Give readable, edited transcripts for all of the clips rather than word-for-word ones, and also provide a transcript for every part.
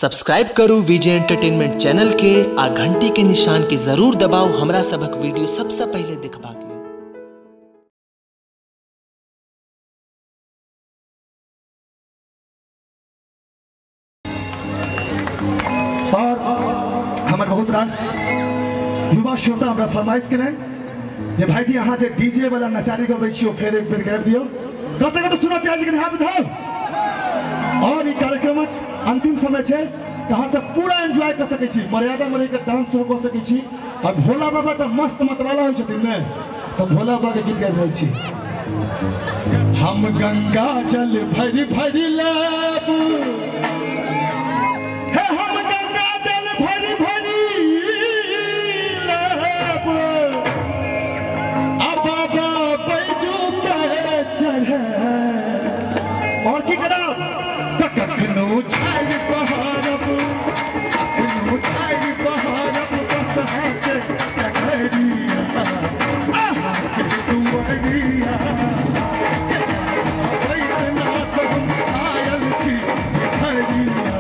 Subscribe करू विजय entertainment channel के आ घंटी के निशान के जरूर दबाऊ हमरा सबक वीडियो सबसे पहले देखबाक लेल। और हमर बहुत रास युवा श्रोता हमरा फरमाइश केलनि जे भाईजी अहाँ जे डीजे वाला नचारी गबै छी फेर एक बेर गाबि दियौ। कते कते सुनऽ चाहै छी हाथ उठाउ। और ई कार्यक्रमक अंतिम समय छै तऽ अहाँ सब पूरा एंजॉय कऽ सकै छी, मर्यादा में रहिके डांस सेहो कऽ सकै छी। और भोला बाबा तऽ मस्त मतवाला होइ छथिन ने, तऽ भोला बाबा के गीत गाबि रहल छी। हम गंगा जल भरि भरि लाब, हे हम गंगा जल भरि भरि लाब, आ बाबा बैजू के चढ़े। और की करब तऽ कखनो छाड़ि पहाड़ब, कखनो छाड़ि पहाड़ब बसहा के डगरिया, अहाँ के दुआरिया। बैद्यनाथ हम आयल छी भिखरिया,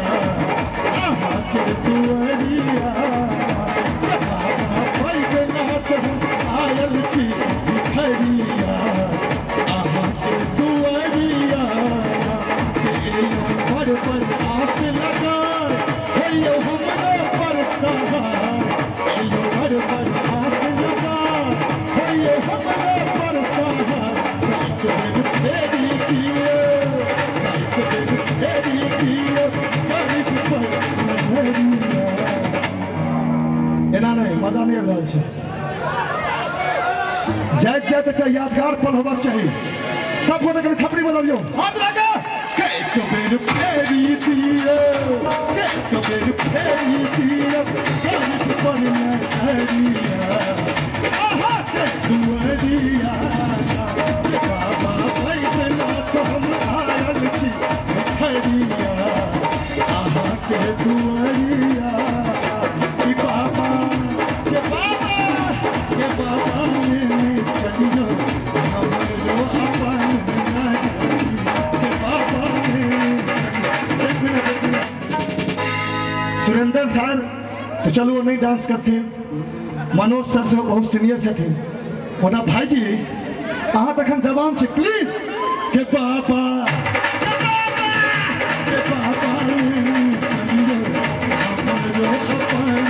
अहाँ के दुआरिया। बैद्यनाथ हम आयल छी भिखरिया, अहाँ के दुआरिया। पर पर आस लगा होइयो हमरो पर सहार, एलो पर पर आस लगा होइयो हमरो पर सहार। एक बेर फेरी दियो, एक बेर फेरी दियो गरीब पर नजरिया। एना नहि, मजा नहि आबि रहल छै। जाइत जाइत एकटा यादगार पल होबाक चाही। सब गोटे कनि थपड़ी बजबियौ, हाथ लगा। एक बेर फेरी दियो, एक बेर फेरी दियो गरीब पर नजरिया, अहाँ के दुआरिया। बाबा बैद्यनाथ हम आयल छी भिखरिया, अहाँ के दुआरिया। बाबा के बाबा के बाबा चलियो हमरो अपन के बाबा। सुरेंद्र सर तो चलू नहीं डांस करथिन, मनोज सर से बहुत सीनियर छथिन, मुदा भाईजी अहाँ तखन जवान छी, प्लीज। के बाबा के बाबा के बाबा हमरो अपन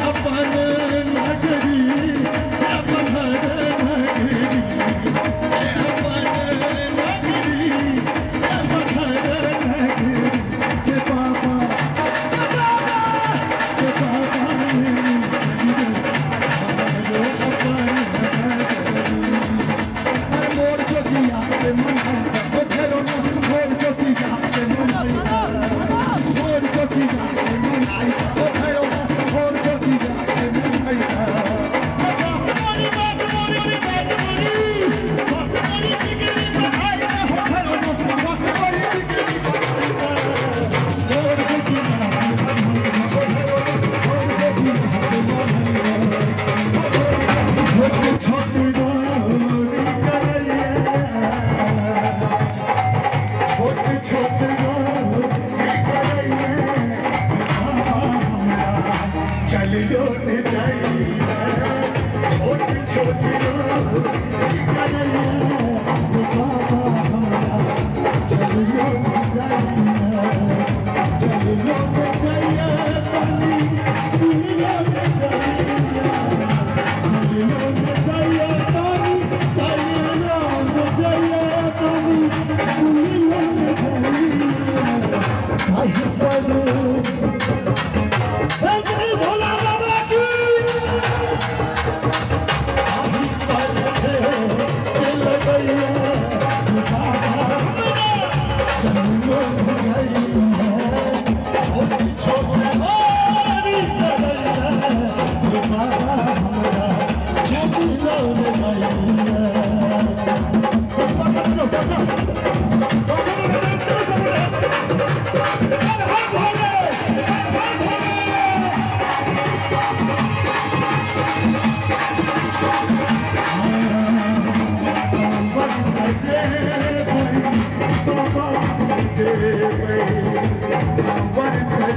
अपन नगरी, अपन नगरी, अपन नगरी, अपन नगरी। के बाबा के बाबा हमरो अपन नगरी। मोर जोगी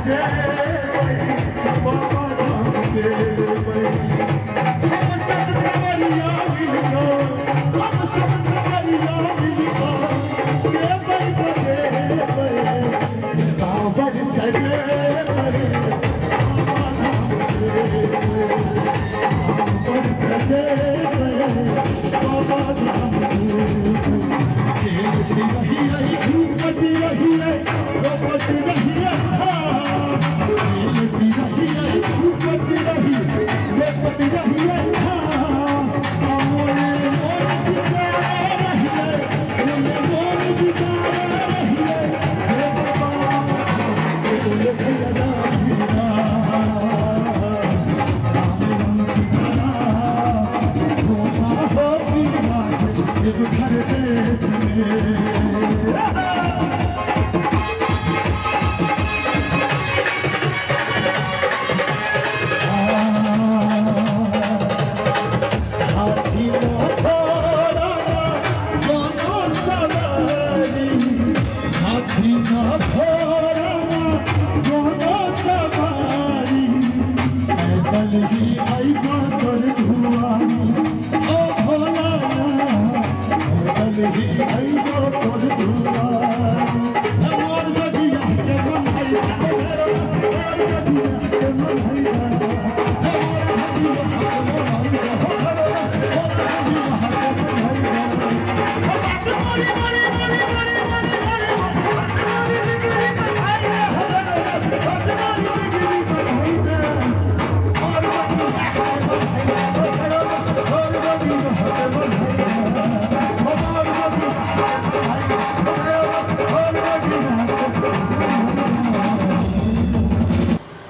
सजेबै बाबा धाम जेबै। हम सब कंवरिया मिलकर, हम सब कंवरिया मिलकर गेबै बजेबै, कांवर सजेबै बाबा धाम जेबै, कांवर सजेबै बाबा धाम जेबै। खेलती रही रही घूमती रही रोपत रही खेलती रही रही घूमती रही रोपत रही घर देश में। हाथी घोड़ा दोनों सवारी, हाथी घोड़ा दोनों सवारी, पैदल ही आई तोर दुआरी ओ भोला, पैदल ही आई तोर दुआरी। मोर गदिया के मन है, मोर गदिया के मन है,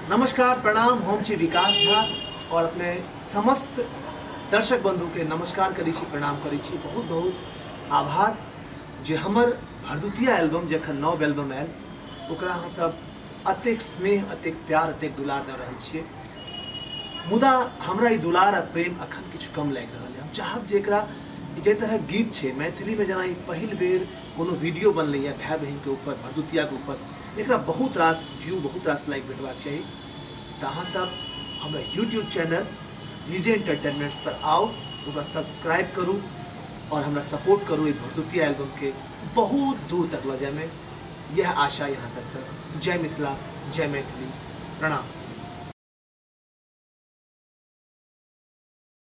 नमस्कार, प्रणाम। हम छी विकास झा और अपने समस्त दर्शक बंधु के नमस्कार करै छी, प्रणाम करै छी। बहुत बहुत आभार जे हमर भरदुतिया एल्बम जखन नव एल्बम आयल ओकरा अहाँ सब अतेक स्नेह, अतेक प्यार, अतेक दुलार दऽ रहल छियै। मुदा हमरा ई दुलार आ प्रेम अखन किछु कम लागि रहल है। हम चाहब जे एकरा जाहि तरहक गीत छै मैथिलीमे, जेना ई पहिल बेर कोनो वीडियो बनलैए भाय बहिनके ऊपर, भरदुतियाके ऊपर, एकरा बहुत रास व्यू, बहुत रास लाइक भेटबाक चाही। तऽ अहाँ सब हमरा यूट्यूब चैनल विजय एंटरटेनमेंट्स पर आउ, ओकरा सब्सक्राइब करू और हमरा सपोर्ट करू ई भरदुतिया एल्बम के बहुत दूर तक लऽ जायमे, यह आशा यहाँ सबसे। जय मिथिला, जय मैथिली, प्रणाम।